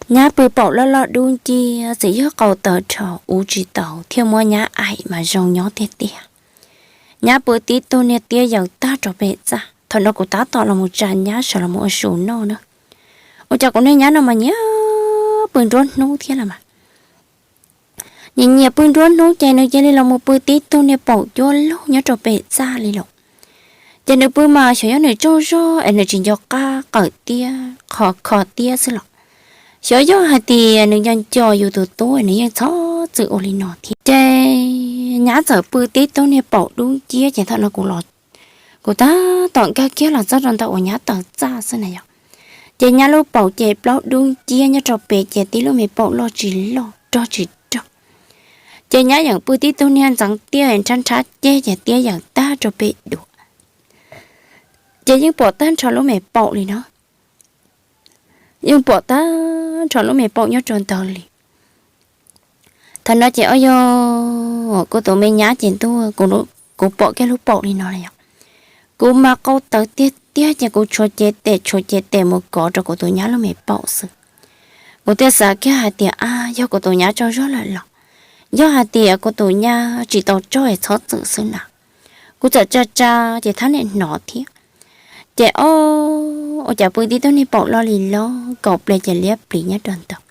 Nyab pw paum loj loj dub nciab, txawm yog qau tawv dhau ua tsis tau thiaj muab nyab aim mas zoo nyob tiag tiag. Nyab pw tib tug niag tiab yaws tag rau pem txaj. Thaum no kuv tab tom los mus tsa nyab sawv los mus ua su noj na. Ua cas kuv niag nyab no mas nyiam pw nruab hnub thiab los mas. Nyiam nyiam pw nruab hnub ces nws cia li los mus pw tib tug niag paum cuab lug nyob rau pem txaj li lawm. Ces nws pw mas xyov yog nws tsaug zog es nws tsis nco qab qawm tiab qhov kho tiab xwb los, xyov yog hais tias nws nco nco yus tus tub nws yeej txhob txwm ua li no thiab. Ces nyab txawm pw tib tug niag paum dub nciab ces thaum no kuv los, kuv tab tom nkag kiag los txog rau ntawm uas nyab taws txaj xwb na yom. Ces nyab lub paum ces plaub dub nciab nyob rau pem ces tib lub me paum loj tsis loj rog tsis rog. Ces nyab yeem pw tib tug niag ntxeev tiab nrhab nrhab ceg ces tiab yaws tag rau pem duav. Ces yeej pom tag nrho lub me paum li no, yeej pom tag nrho lub me paum nyob rau ntawd li. Thaum no ces o yog kuv tus me nyab ces ntuj, kuv pom kiag lub paum li no na yom. Kuv mas qau tawv tiag tiag ces kuv tshuav cev tes tshuav cev tes mus kov rau kuv tus nyab lub me paum xwb. Kuv thiaj xav kiag hais tias a yog kuv tus nyab tsaug zog lawm los, yog hais tias kuv tus nyab tsis tau tsaug es txhob txwm xwb na. Kuv txawm tsa tsa ces thab niam hnov thiab. Ces o, ua cas pw tib tug niag paum loj li loj kaus ple ces liab pliv nyob rau ntawd.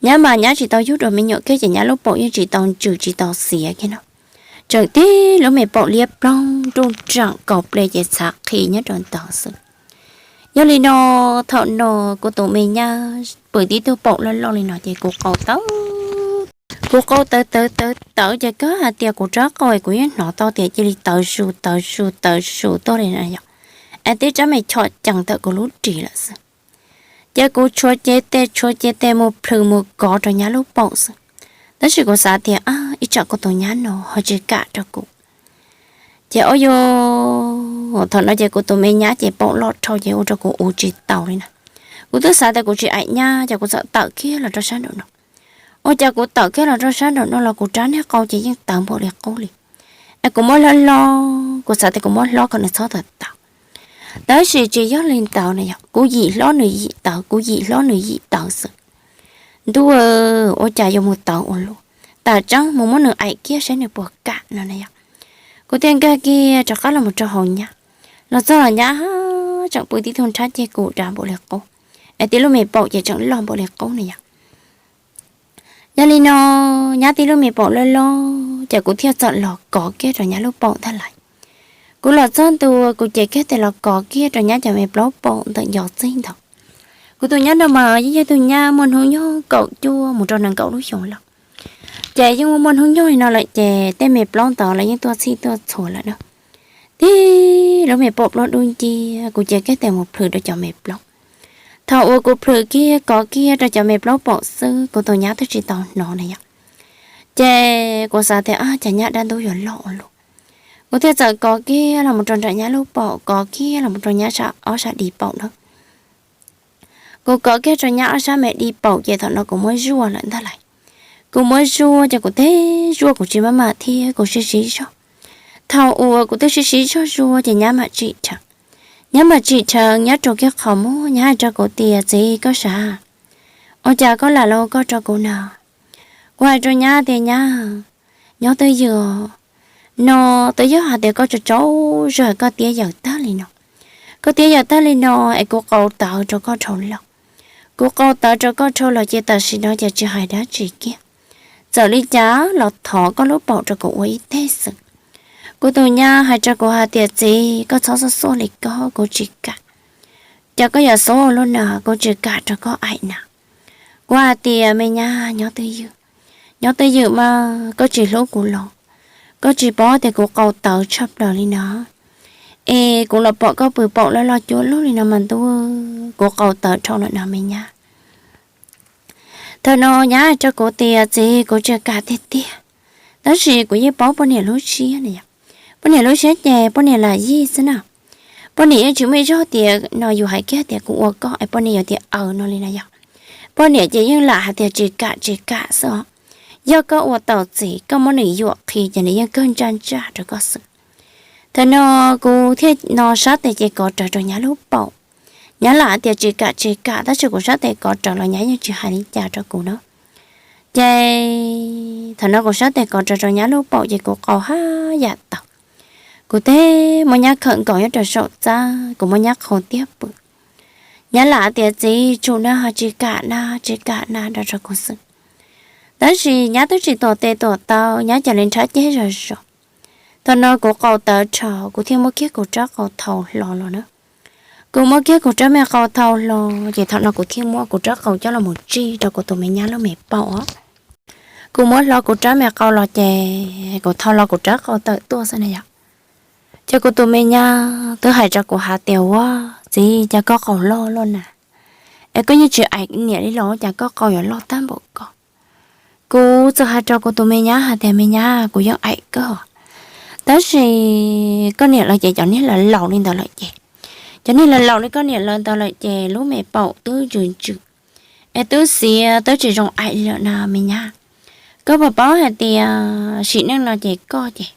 Nyab mas nyab tsis tau yug dua me nyuam kiag ces nyab lub paum yeej tsis tau ntsws tsis tau xiav kiag no. Tseem tib lub me paum liab ploog nruj nreem kaus ple ces txhav qhi nyob rau ntawd xwb. Yog li no, thaum no kuv tus me nyab pw tib tug paum loj loj li no ces kuv qau tawv, kuv qau tawv tawv tawv tawv ces kawg hais tias kuv rab qau es kuv yeej hnov tau tias cia li tawv zus tawv zus tawv zus tuaj li na yom. Es tib rab me chom cees ntawm kuv lub ris lawm xwb. Ces kuv tshuav cev tes tshuav cev tes mus plhws mus kov rau nyab lub paum xwb. Tab sis kuv xav tias ib tsam kuv tus nyab no ho tsis kam rau kuv. Ces o yog thaum no ces kuv tus me nyab ces paum loj dhau ces ua rau kuv ua tsis taus li na. Kuv twb xav tias kuv tsis aim nyab ces kuv txawm tawm kiag los rau sab nraum no. Ua cas kuv tawm kiag los rau sab nraum no los kuv rab niag qau ces yeej tawv npaum li qub li. Es kuv muab hlob hlob, kuv xav tias kuv muab hlob kom nws txhob tawv tawv. Tab sis tsis yog li ntawd na yom, kuv yim hlob nws yim tawv, kuv yim hlob nws yim tawv xwb. Ntuj, ua cas yuav mus tawv ua luaj, tam tseeb mus muab nws aim kiag saib nws puas kam no na yom. Kuv thiaj nkag kiag rov qab los mus rau hauv nyab, los txog los nyab tseem pw tib tug nrhab ceg kuv dav npaum li qub, es tib lub me paum ces tseem loj npaum li qub na yom. Yog li no, nyab tib lub me paum loj loj ces kuv thiaj txawm los kov kiag rau nyab lub paum ntag lauj. Kuv los txog ntua kuv cev kiag tes los kov kiag rau nyab cov me plaub paum ntawm ncov txig ntawd. Kuv tus nyab no mas yeej yog tus nyab muaj hnub nyoog kaum cuaj mus rau nees nkaum lub xyoo lawm. Ces yeej muaj muaj hnub nyoog li no lawm ces tej me plaub ntawd los yeej tuaj txhij tuaj txhua lawm na. Tib lub me paum plaub dub nciab, kuv cev kiag tes mus plhws rau cov me plaub. Thaum uas kuv plhws kiag kov kiag rau cov me plaub paum xwb, kuv tus nyab twb tsis tau hnov na yom. Ces kuv xav tias ab, cas nyab dab ntub yuav loj ua luaj. Kuv thiaj txawm kov kiag los mus rau nram nyab lub paum, kov kiag los mus rau nyab ob sab di paum na. Kuv kov kiag rau nyab ob sab me di paum ces thaum no kuv muab zuaj lawm ntag lauj. Kuv muab zuaj ces kuv teb zuaj kuv tsis maj mam thiab kuv sib sib zog. Thaum uas kuv twb sib sib zog zuaj ces nyab mam tsim dheev. Nyab mam tsim dheev, nyab rua kiag qhov muag, nyab hais rau kuv tias, txiv, koj sav, ua cas koj lam los ua koj rau kuv na? Kuv hais rau nyab tias, nyab, nyob twj ywm os, no twb yog hais tias koj tsaug tsaug zog koj tiab yaws tag li no. Koj tiab yaws tag li no es kuv qau tawv rau koj dhau lawm. Kuv qau tawv rau koj dhau lawm ces tam sim no ces tsis hais dab tsi kiag. Txawm li cas los thov koj lub paum rau kuv ua ib teg xwb. Kuv tus nyab hais rau kuv hais tias, txiv, koj txhob xuaj xuaj li ko, kuv tsis kam. Cas koj yuav xuaj ua luaj na, kuv tsis kam rau koj aim na. Kuv hais tias, me nyab, nyob twj ywm, nyob twj ywm mas koj tsis hlub kuv los? Koj tsis paub tias kuv qau tawv tshaj plaws li no, es kuv los pom koj pw paum loj loj cuab lug li no mas ntuj, kuv qau tawv dhau lawm no me nyab. Thaum no nyab hais rau kuv tias, txiv, kuv tsis kam tiag tiag, tab sis kuv yeej paub poj niam lub siab na yom. Poj niam lub siab ces poj niam lam yig xwb na. Poj niam yeej tsis muaj ib zaug tias no yus hais kiag tias kuv ua koj es poj niam yuav tias aws no li na yom. Poj niam ces yeej lam hais tias tsis kam tsis kam xwb os. Yog koj ua tau txiv, koj muab nws yuam qhi ces nws yeej kawg ntsaj ntsaj rau koj xwb. Thaum no kuv thiaj no sab tes ces kov rawv rau nyab lub paum. Nyab lam tias tsis kam tsis kam, tab sis kuv sab tes kov rawv los nyab yeej tsis hais li cas rau kuv na. Ces thaum no kuv sab tes kov rawv rau nyab lub paum ces kuv qau haj yam tawv. Kuv teb muab nyab khawm nkaus nyob rau saum txaj, kuv muab nyab qhau tiag pw. Nyab lam tias txiv tsum na, tsis kam na, tsis kam na rau rau kuv xwb. Tab sis nyab twb tsis tuam tes tuam taw, nyab cia li nrhab ceg zog zog. Thaum no kuv qau tawv rhau, kuv thiaj muab kiag kuv rab qau thau hlo los na. Kuv muab kiag kuv rab me qau thau hlo, ces thaum no kuv thiaj muab kuv rab qau coj los mus tsij rau kuv tus me nyab lub me paum os. Kuv muab hlo kuv rab me qau los ces kuv thau hlo kuv rab qau tawm tuaj xwb na yom. Ces kuv tus me nyab twb hais rau kuv hais tias ua txiv, cas koj qau loj loj na, es koj yeej tsis aim niam li los cas koj qau yuav loj tag npaum ko. Kuv txawm hais rau kuv tus me nyab hais tias me nyab, kuv yeej aim koj, tab sis koj niam lawv ces cov niag laus laus li ntawd lawm ces, cov niag laus laus li koj niam lawv ntawd lawm ces lub me paum twb ntsws ntsws, es twb xiav twb tsis zoo aim lawm na me nyab. Koj puas paub hais tias sim neej no ces koj ces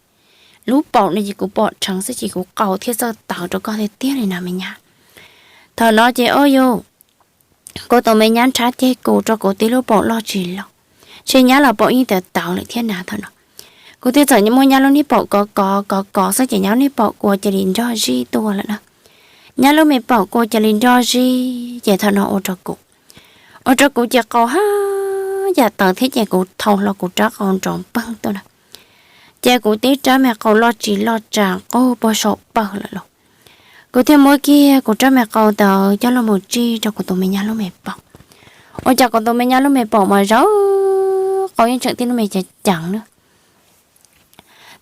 lub paum no ces kuv pom rheev xwb ces kuv qau thiaj txawj tawv rau koj tiag tiag li na me nyab. Thaum no ces o yus, kuv tus me nyab nrhab ceg kuv rau kuv tib lub paum loj tsis loj, ntshe nyab los paum yeej tawv tawv lawm thiab na thaum no. Kuv thiaj txawm muab nyab lub niag paum kov kov kov kov xwb ces nyab lub niag paum kua cia li nrog zib tuaj lawm na. Nyab lub me paum kua cia li nrog zib ces thaum no ua rau kuv, ua rau kuv ces qau haj yam tawv thiab ces kuv thau hlo kuv rab qau nrov npeeg tuaj na. Ces kuv tib rab me qau loj tsis loj tsa qub puag saum pawg lawm los. Kuv thiaj muab kiag kuv rab me qau ntawd coj los mus tsij rau kuv tus me nyab lub me paum. Ua cas kuv tus me nyab lub me paum mas zawv qau yeej tseem tib lub me cav ceev na.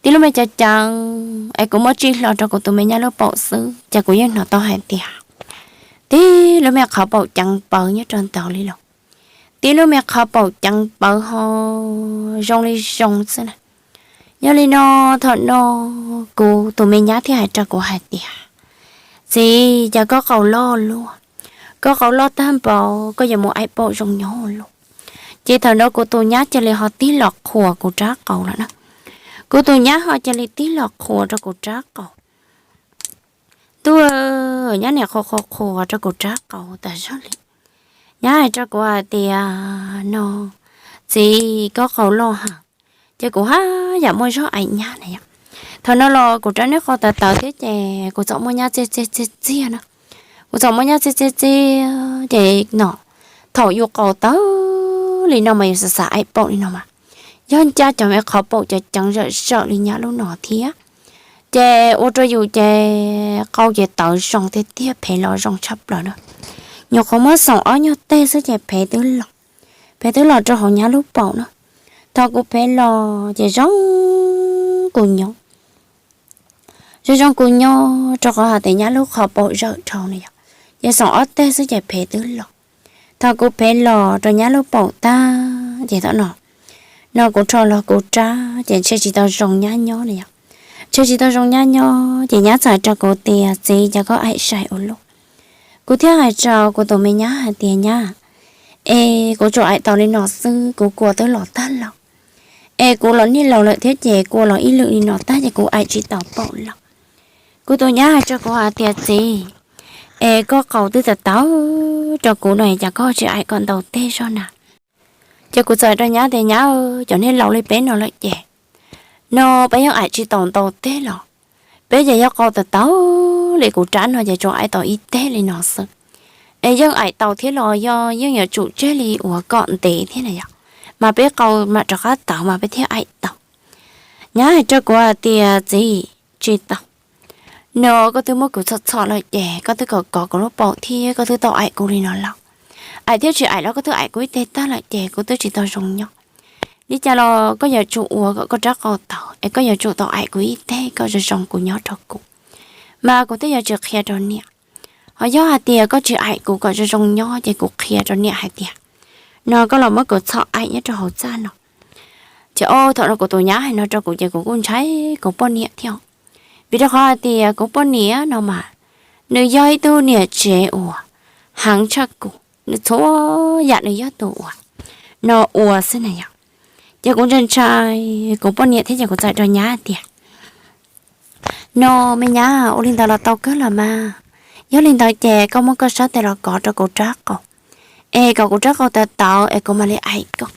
Tib lub me cav ceev es kuv muab tsij hlo rau kuv tus me nyab lub paum xwb ces kuv yeej hnov tau hais tias tib lub me qhov paum ceev pawv nyob rau ntawd li los. Tib lub me qhov paum ceev pawv ho zoo li zoo xwb na. Yog li no thaum no kuv tus me nyab thiaj hais rau kuv hais tias txiv, cas koj qau loj luaj, koj qau loj tag npaum koj yuav mus aim paum zoo nyob luaj. Ces thaum no kuv tus nyab cia li ho tig los qhuas kuv rab qau lawm na. Kuv tus nyab ho cia li tig los qhuas rau kuv rab qau. Ntuj, nyab niam qhuas qhuas qhuas rau kuv rab qau tas zog li. Nyab hais rau kuv hais tias no txiv, koj qau loj heev. Ces kuv haj yam muaj zog aim nyab na yom. Thaum no los kuv rab niag qau tawv tawv thiab ces kuv txawm muab nyab txiag txiag txiag txiag na. Kuv txawm muab nyab txiag txiag txiag ces no thaum yus qau tawv li no mas yus xav xav aim paum li no mas yog ncaj cov me qhov paum cov ceev zawm zawm li nyab lub no thiab. Ces ua rau yus ces qau ces tawv zoo tiag tiag, phem los zoo tshaj plaws na. Nyuam qhuav muab xoom ob nyuag teg xwb ces phem twb los, phem twb los rau hauv nyab lub paum na. Thaum kuv phem los ces zoo kuv nyob, zoo zoo kuv nyob rau qhov hais tias nyab lub qhov paum zawm dhau na yom. Ces xoom ob teg xwb ces phem twb los. Thaum kuv phem los rau nyab lub paum tag ces thaum no, no kuv rho los kuv rab ces ntshe tsis tau zoo nyab nyob na yom. Ntshe tsis tau zoo nyab nyob ces nyab txawm rau kuv tias txiv, cas koj aim sai ua luaj. Kuv thiaj hais rau kuv tus me nyab hais tias nyab, es kuv tsuas aim tau li no xwb, kuv kua twb los tag lawm. Es kuv los niag laus lawm thiab ces kua los ib lwm li no tag ces kuv aim tsis tau paum lawm. Kuv tus nyab hais rau kuv hais tias txiv, es koj qau twb tawv tawv rau kuv no cas koj tsis aim kom ntau teg zog na. Ces kuv txawm rau nyab tias nyab, cov niag laus li peb no lawm ces no peb yeej aim tsis tau ntau teg los. Peb ces yog qau tawv tawv li kuv rab no ces tsuas aim tau ib teg li no xwb. Es yeej aim tau thiab los yog yeej yuav tsum tseg li uas kom ntev thiab na yom, mas peb qau mam rov qab tawv mas peb thiaj aim tau. Nyab hais rau kuv hais tias txiv, tsis tau, no koj twb muab kuv txhom txhom lawm ces koj twb kom kov kuv lub paum thiab koj twb tau aim kuv li no lawm. Aim thiab tsis aim los koj twb aim kuv ib teg tag lawm ces kuv twb tsis tau zoo nyob. Li cas los koj yuav tsum ua kom koj rab qau tawv es koj yuav tsum tau aim kuv ib teg kom zoo zoo kuv nyob rau kuv, mas kuv twb yuav tsis qhia rau niam. Ho yog hais tias koj tsis aim kuv kom zoo zoo nyob ces kuv qhia rau niam hais tias no koj los muab kuv txhom aim nyob rau hauv txaj no. Ces o thaum no kuv tus nyab hais no rau kuv ces kuv kuj ntshai kuv poj niam thiab. Vim rau qhov hais tias kuv poj niam no mas nws yog ib tug niam tsev uas heev tshaj kuv, nws txhua yam nws yog tus uas no ua xwb na yom. Ces kuv ntshai ntshai kuv poj niam thiab ces kuv txawm rau nyab tias no me nyab, ua li ntawd los tau kawg los mas, Yog li ntawd ces koj muab koj sab tes los kov rau kuv rab qau, es kom kuv rab qau tawv tawv es kuv mam li aim koj.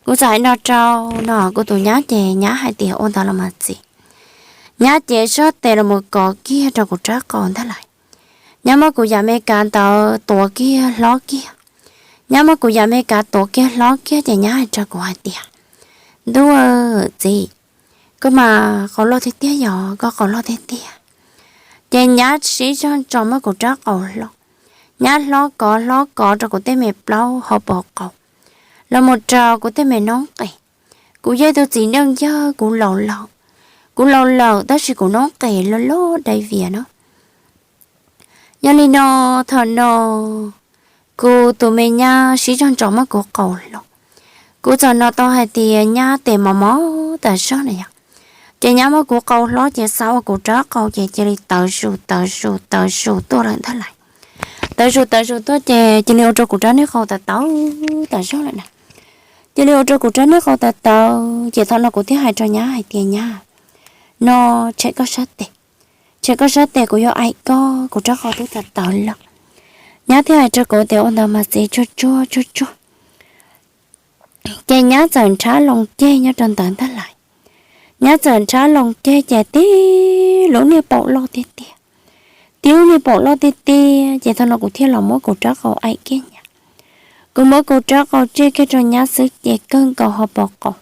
Kuv txawm hais no rau no kuv tus nyab ces nyab hais tias ua ntawd los mas txiv. Nyab ces sab tes los mus kov kiag rau kuv rab qau ntag lais. Nyab muab kuv yam me kav ntawd tuav kiag hlob kiag. Nyab muab kuv yam me kav tuav kiag hlob kiag ces nyab hais rau kuv hais tias, ntuj txiv, koj mas qau loj tiag tiag, yog koj qau loj tiag tiag. Ces nyab sib zog ntso muab kuv rab qau hlob, nyab hlob kov hlob kov rau kuv tej me plaub hauv paus qau, los mus rau kuv tej me noob qes. Kuv yog ib tug txiv neej yawg, kuv laus lawm, kuv laus lawm tab sis kuv noob qes loj loj dai vias no. Yog li no, thaum no kuv tus me nyab sib zog ntso muab kuv qau hlob. Kuv txawm no tau hais tias nyab tes mos mos tas zog na yog, ces nyab muab kuv qau hlob ces xa ua kuv rab qau ces cia li tawv zus tawv zus tawv zus tuaj lawm ntag lais. Tawv zus tawv zus tuaj ces cia li ua rau kuv rab niag qau tawv tawv tas zog lawm na. Cia li ua rau kuv rab niag qau tawv tawv ces thaum no kuv thiaj hais rau nyab hais tias nyab, no tshem koj sab tes, tshem koj sab tes kuv yuav aim koj, kuv rab qau twb tawv tawv lawm. Nyab thiaj hais rau kuv tias ua ntawd mas txiv, tsuag tsuag tsuag tsuag. Ces nyab txawm nrhab loo ceg nyob rau ntawd ntag lais. Nyab txawm nrhab loo ceg ces tib lub niag paum loj tiag tiag, tib lub niag paum loj tiag tiag ces thaum no kuv thiaj los muab kuv rab qau aim kiag nyab. Kuv muab kuv rab qau tsij kiag rau nyab xwb ces kawg nkaus hauv paus qau.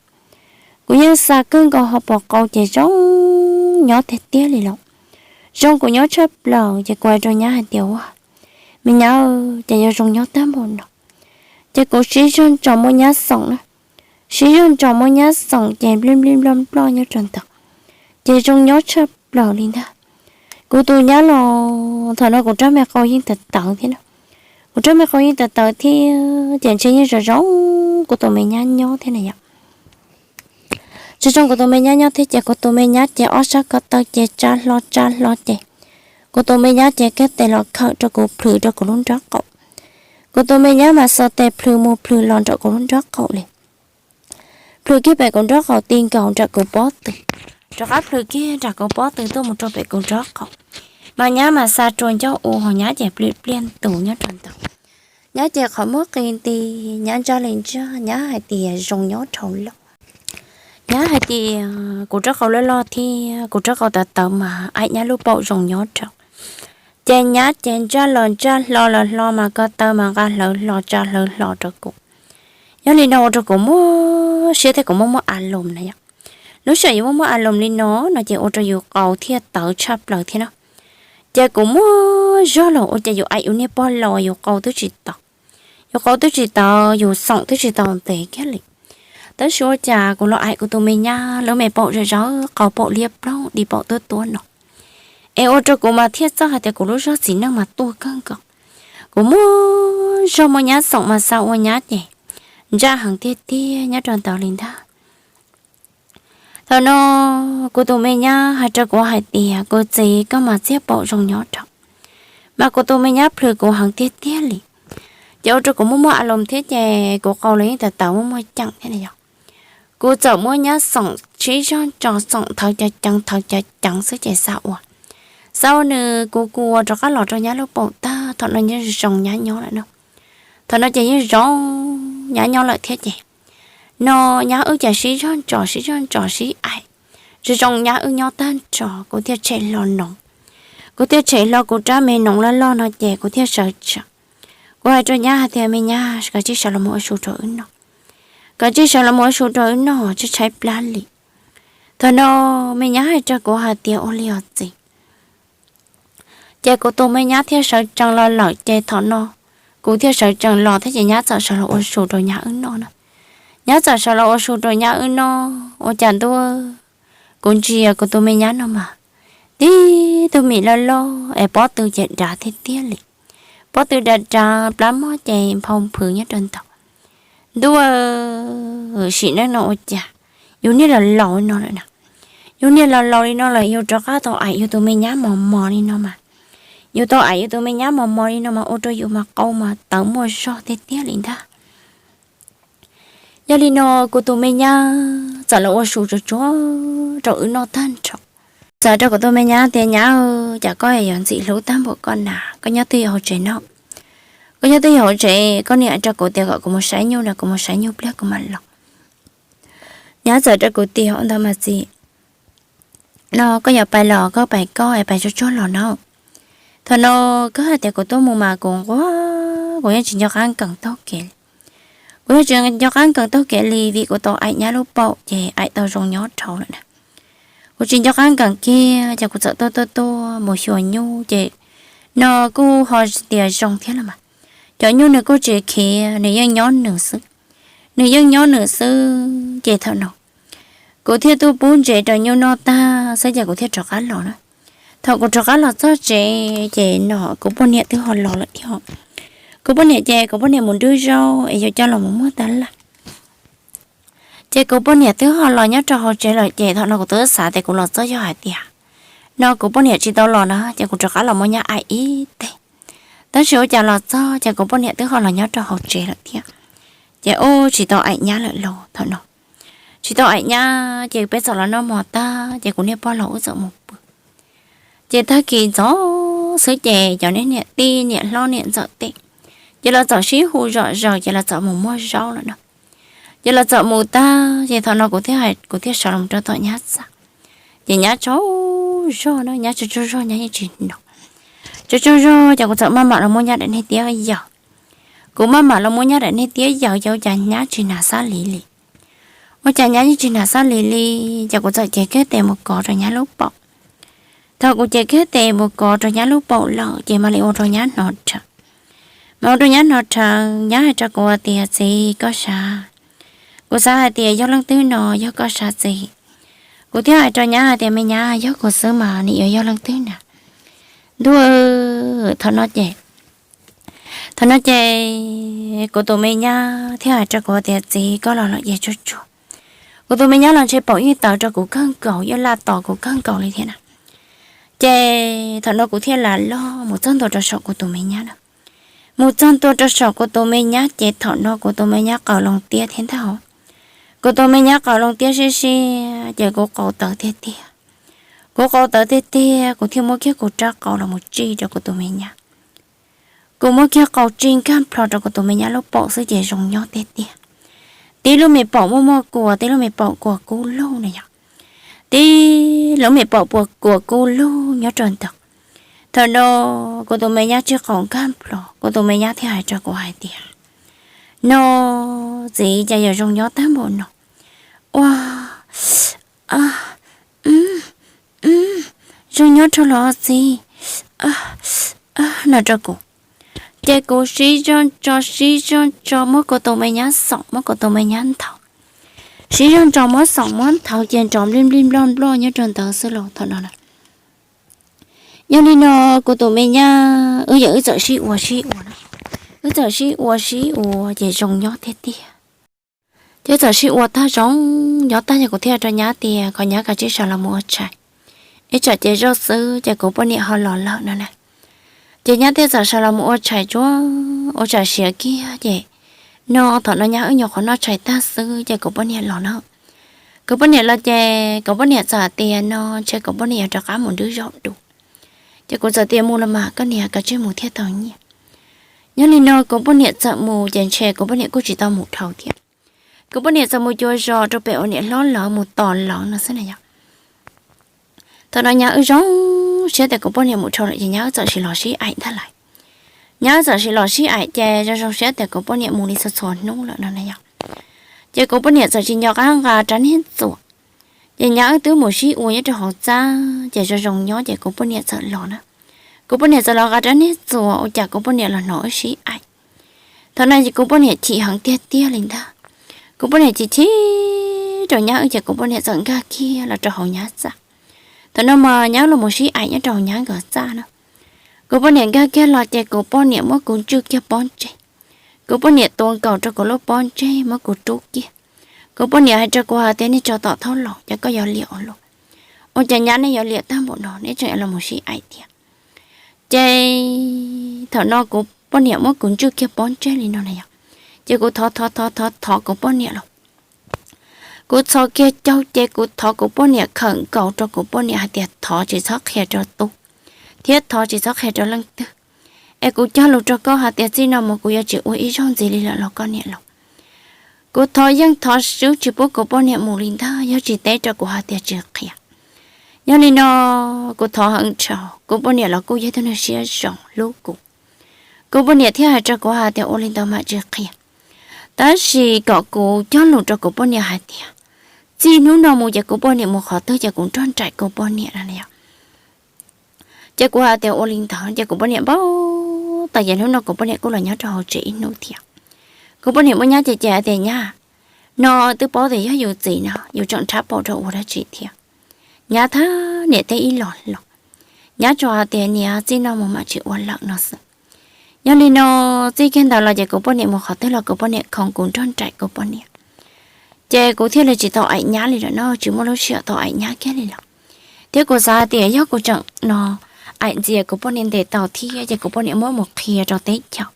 Kuv yeej xa kawg nkaus hauv paus qau ces zoo nyob tiag tiag li lawm. Zoo kuv nyob tshaj plaws ces kuv hais rau nyab hais tias ua, me nyab, ces yuav zoo nyob tag npaum no. Ces kuv sib zog ntso muab nyab xoom na, sib zog ntso muab nyab xoom ces nplij nplij nploj nploj nyob rau ntawd, ces zoo nyob tshaj plaws li ntag. Kuv tus nyab los thaum no kuv rab me qau yeej tawv tawv thiab na, kuv rab me qau yeej tawv tawv thiab ces ntshe yeej zoo zoo kuv tus me nyab nyob thiab na yom. Zoo zoo kuv tus me nyab nyob thiab ces kuv tus me nyab ces ob sab ko taw ces tsa hlo tsa hlo ces kuv tus me nyab ces kiag tes los khawm rau kuv, plhws rau kuv lub nrob qaum. Kuv tus me nyab mas xuas tes plhws mus plhws los nram kuv lub nrob qaum li, plhws kiag pem kuv nrob qaum ti nkaus nram kuv pob tw, rov qab plhws kiag nram kuv pob tw tuaj mus rau pem kuv nrob qaum. Mas nyab mas xa rua ncauj ua hos nyab ces plim pliaj ntus nyob rau ntawd. Nyab ces qhov muag qis nti, nyab ntsaj li ntsaj, nyab hais tias zoo nyob dhau lawm. Nyab hais tias kuv rab qau loj loj thiab kuv rab qau tawv tawv mas aim nyab lub paum zoo nyob dhau. Ces nyab ces ntsaj los ntsaj hlo los hlo mas ko taw mas nqa hlawv hlo tsa hlawv hlo rau kuv. Yog li no ua rau kuv muaj siab thiab kuv muaj muaj a loos na yom. Lub sij hawm yus muaj muaj a loos li no no ces ua rau yus qau thiaj tawv tshaj plaws thiab no. Ces kuv muaj zog los ua cas yus aim yus niag pog laus yus qau twb tsis tawv, yus qau twb tsis tawv, yus xoom twb tsis tau ntev kiag li. Tab sis ua cas kuv los aim kuv tus me nyab lub me paum zom zaws, qau paum liab ploog, di paum tuab tuab no, es ua rau kuv mas thiaj txawj hais tias kuv lub zog txiv neej mas tuaj kawg nkaus. Kuv muaj zog muaj nyab xoom mas xa ua nyab ces ntsaj heev tiag tiag nyob rau ntawd li ntag. Thaum no kuv tus me nyab hais rau kuv hais tias kuv txiv, koj mas txiag paum zoo nyob dhau, mas kuv tus me nyab plhws kuv heev tiag tiag li. Ces ua rau kuv muaj muaj a loos thiab ces kuv qau los yeej tawv tawv muaj muaj ceem thiab na yom. Kuv txawm muab nyab xoom sib zog ntso xoom thawv cov ceev thawv cov ceev xwb ces xa ua, xa ua nws kuv kua rov qab los rau nyab lub paum tag, thaum no yeej zoo nyab nyob lawm no. Thaum no ces yeej zoo nyab nyob lawm thiab ces no nyab wb ces sib zog ntso sib zog ntso sib aim, zoo zoo nyab wb nyob tag nrho kuv thiaj tshem hlo noov. Kuv thiaj tshem hlo kuv rab me noov loj loj no ces kuv thiaj sawv tsees. Kuv hais rau nyab hais tias me nyab, koj tsij sawv los mus ua su rau wb noj, koj tsij sawv los mus ua su rau wb noj, tshaib tshaib plab li. Thaum no me nyab hais rau kuv hais tias ua li os txiv. Ces kuv tus me nyab thiaj sawv tsees los lawm ces thaum no kuv thiaj sawv tsees los thiab ces nyab txawm sawv los ua su rau nyab wb noj na. Nyab txawm sawv los ua su rau nyab wb noj ua cas ntuj, kuv ntsia kuv tus me nyab no mas tib tug mis loj loj es pob tw ces dav tiag tiag li. Pob tw dav dav, plab mog ces nphau nphwv nyob rau ntawd. Ntuj, sim neej no ua cas yus niag laus laus no lawm na, yus niag laus laus li no lawm yus rov qab tau aim yus tus me nyab mos mos li no mas, yus tau aim yus tus me nyab mos mos li no mas ua rau yus mas qau mas tawv muaj zog tiag tiag li ntag. Yog li no kuv tus me nyab txawm los ua su tsuag tsuag rau wb noj tag nrho. txawm rau kuv tus me nyab tias, Nyab, cas koj yuav ntxim hlub tag npaum koj na, koj nyob twj ywm hauv tsev no. Koj nyob twj ywm hauv tsev, koj niam hais rau kuv tias kom kuv mus saib nyuj na, kuv mus saib nyuj pliag kuv mam los. Nyab txawm rau kuv tias, Ua ntawd mas txiv, no koj yuav pais los koj pais koj, pais tsuag tsuag los no. Thaum no koj hais tias kuv tuaj mus mas kuv nquag, kuv yeej tsis nco qab nkees taug kev li. Kuv yeej tsis nco qab nkees taug kev li vim kuv tau aim nyab lub paum ces aim tau zoo nyob dhau lawm na. Kuv tsis nco qab nkees kiag ces kuv txawm tuaj tuaj tuaj mus xyuas nyuj ces no kuj ho tias zoo thiab los mas. Cov nyuj nws kuj tsis khiav, nws yeej nyob nws xwb. Nws yeej nyob nws xwb ces thaum no kuv thiaj tuaj pub ntsev rau nyuj noj tag xwb ces kuv thiaj rov qab los na. Thaum kuv rov qab los txog tsev ces no kuv poj niam twb ho los lawm thiab. Kuv poj niam ces kuv poj niam mus nrub zaub es yuav coj los mus muag tab laj. Ces kuv poj niam twb ho los nyob rau hauv tsev lawm ces thaum no kuv twb xav tias kuv los txog yog hais tias no kuv poj niam tsis tau los na ces kuv rov qab los muab nyab aim ib teg. Tab sis ua cas los txog ces kuv poj niam twb ho los nyob rau hauv tsev lawm thiab. Ces ua tsis tau aim nyab lawm los thaum no. Tsis tau aim nyab ces peb txawm los noj mov tag ces kuv niag pog laus wb txawm mus pw. Ces tag kis ntxov xwb ces cov niam tij niam hlob niam ntxawm tej, ces lawv txawm sib hu zom zaws ces lawv txawm mus muag zaub lawm no. Ces lawv txawm mus tag ces thaum no kuv thiaj, kuv thiaj sawv los rau tom nyab txaj. Ces nyab tsaug zog na, nyab tsaug tsaug zog nyab yeej tsis hnov. Tsaug tsaug zog ces kuv txawm maj mam los muab nyab daim niag tiab yaws. Kuv maj mam los muab nyab daim niag tiab yaws ces ua cas nyab tsis hnav xab lis li. Ua cas nyab yeej tsis hnav xab lis li, ces kuv txawm cev kiag tes mus kov rau nyab lub paum. Thaum kuv cev kiag tes mus kov rau nyab lub paum lawm ces mam li ua rau nyab hnov rhawv. Mam ua rau nyab hnov rhawv, nyab hais rau kuv tias, Txiv, koj sab? Kuv xav hais tias yog leej twg no, yog koj sab txiv? Kuv thiaj hais rau nyab hais tias, Me nyab, yog kuv xwb mas nws yuav yog leej twg na? Ntuj, thaum no ces, thaum no ces kuv tus me nyab thiaj hais rau kuv tias, Txiv, koj los lawm ces tsuag tsuag. Kuv tus me nyab los ntshe paum yeej tawv rau kuv kawg nkaus, yeej laj tos kuv kawg nkaus li thiab na. Ces thaum no kuv thiaj lam loj mus txog ntua rau saum kuv tus me nyab na. Mus txog ntua rau saum kuv tus me nyab ces thaum no kuv tus me nyab qaws loo tiab thiab ntag. Kuv tus me nyab qaws loo tiab siab siab ces kuv qaus tawv tiag tiag. Kuv qaus tawv tiag tiag, kuv thiaj muab kiag kuv rab qau los mus tsij rau kuv tus me nyab. Kuv muab kiag qau tsij nkag plho rau kuv tus me nyab lub paum xwb ces zoo nyob tiag tiag. Tib lub me paum muaj muaj kua, tib lub me paum kua kub lug na yog. Tib lub me paum puas kua kub lug nyob rau ntawd. Thaum no kuv tus me nyab tsij qau nkag plho, kuv tus me nyab thiaj hais rau kuv hais tias, No, txiv, cas yuav zoo nyob tag npaum no? Ua, zoo nyob rau los txiv, no rau kuv. Ces kuv sib zog tso sib zog tso muab kuv tus me nyab xoom, muab kuv tus me nyab nthawv. Sib zog tso muab xoom muab nthawv ces nrov nplij nplij nploj nploj nyob rau ntawd xwb los thaum no na. Yog li no kuv tus me nyab wb yog wb txawm sib ua sib ua na, wb txawm sib ua sib ua ces zoo nyob tiag tiag. Ces txawm sib ua tag zoo nyob tag ces kuv thiaj rau nyab tias kom nyab kav tsij sawv los mus ua tshais, ib tsam ces zoj xwb ces kuv poj niam ho los lawm no na. Ces nyab thiaj txawm sawv los mus ua tshais tsuag ua tshais siav kiag ces no thaum no nyab wb nyuam qhuav noj tshais tag xwb ces kuv poj niam los na. Kuv poj niam los ces kuv poj niam txawm tias no ntshe kuv poj niam yuav rov qab mus nrub zaub dua. Ces kuv txawm tias mus los mas koj niam, kav tsij mus thiaj tau nyiaj. Yog li no kuv poj niam txawm mus ces ntshe kuv poj niam kuj tsis tau mus dhau thiab. Kuv poj niam txawm mus cuav zos rau pem uas niam hlob lawv mus tos lawv no xwb na yog. Thaum no nyab wb zoo siab tias kuv poj niam mus dhau lawm ces nyab wb txawm sim los sib aim ntag lais. Nyab wb txawm sim los sib aim ces zoo zoo siab tias kuv poj niam mus li txhua txhua hnub lawm no na yog. Ces kuv poj niam txawm tsis nco qab nqa rab niag txuas. Ces nyab wb twb mus sib ua nyob rau hauv txaj ces zoo zoo nyob ces kuv poj niam txawm los na. Kuv poj niam txawm los nqa rab niag txuas ua cas kuv poj niam los hnov wb sib aim. Thaum no ces kuv poj niam chim heev tiag tiag li ntag. Kuv poj niam chim chim rau nyab wb ces kuv poj niam txawm nkag kiag los rau hauv nyab txaj. Thaum no mas nyab wb los mus sib aim nyob rau hauv nyab nkawd txaj na. Kuv poj niam nkag kiag los ces kuv poj niam muab kuv ntswj kiag pob ntseg. Kuv poj niam tua nkaus rau kuv lub pob ntseg muab kuv rub kiag. Kuv poj niam hais rau kuv hais tias nej tso tom thauj los ces koj yuav liam ua luaj. Ua cas nyab nej yuav liam tag npaum no, nej tseem los mus sib aim thiab. Ces thaum no kuv poj niam muab kuv ntswj kiag pob ntseg li no na yog. Ces kuv thov thov thov thov thov kuv poj niam los. Kuv Kuv txhos kiag caug ces kuv thov kuv poj niam khawm nkaus rau kuv poj niam hais tias thov tsis txhob qhia rau tub, thiab thov tsis txhob qhia rau leej twg. Es kuv cog lus rau koj hais tias txij no mus kuv yuav tsis ua ib zaug ntxiv li lawm los koj niam los. Kuv thov yeej thov swb tsis pub kuv poj niam mus li ntag, yog tsis teb rau kuv hais tias tsis qhia. Yog li no kuv thov heev tshaj, kuv poj niam los kuj yog tus neeg siab zoo hlub kuv. Kuv poj niam thiaj hais rau kuv hais tias ua li ntawd mam tsis qhia, tab sis kom kuv cog lus rau kuv poj niam hais tias txij hnub no mus ces kuv poj niam mus qhov twg ces kuv nrog nraim kuv poj niam no. Ces kuv hais tias ua li ntawd ces kuv poj niam npau taws, ces hnub no kuv poj niam kuj los nyob rau hauv tsev ib hnub thiab. Kuv poj niam muaj nyab ces ces hais tias nyab, no twb paub tias yog yus txiv no yus tseem nrhab paum rau ua dab tsi thiab. Nyab thab niam teb ib los los, nyab tsuas hais tias niam txij no mus mam tsis ua lawm no xwb. Yog li no txij kiag ntawd los ces kuv poj niam mus qhov twg los kuv poj niam khoov kuv nrog nraim kuv poj niam. Ces kuv thiaj li tsis tau aim nyab li lawm no, tsis muaj lub sij hawm tau aim nyab kiag li lawm. Thiab kuv xav hais tias yog kuv tseem no aim ntxias kuv poj niam ntes tau thiab ces kuv poj niam muab mus qhia rau teb chaws,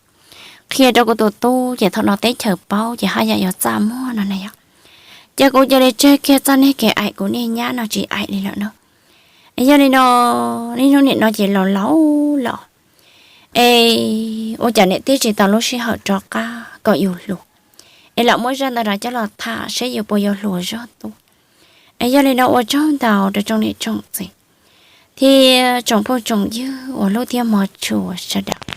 qhia rau kuv tus tub ces thaum no teb chaws paub ces haj yam yuav txaj muag no na yom. Ces kuv cia li tseg kiag txoj niag kev aim kuv niag nyab no tsis aim li lawm no. Yog li no niaj hnub nim no ces laus laus los, es ua cas niam tij tsis tau lub sij hawm rov qab kom yus hluas, es lam muab zaj ntawd rov coj los tham seb yus puas yuav hluas zog tuaj. Es yog li no ua tsaug ntau rau tsoom niam tsoom txiv thiab tsoom phooj tsoom ywg uas hlub thiab hmov tshua sawv daws.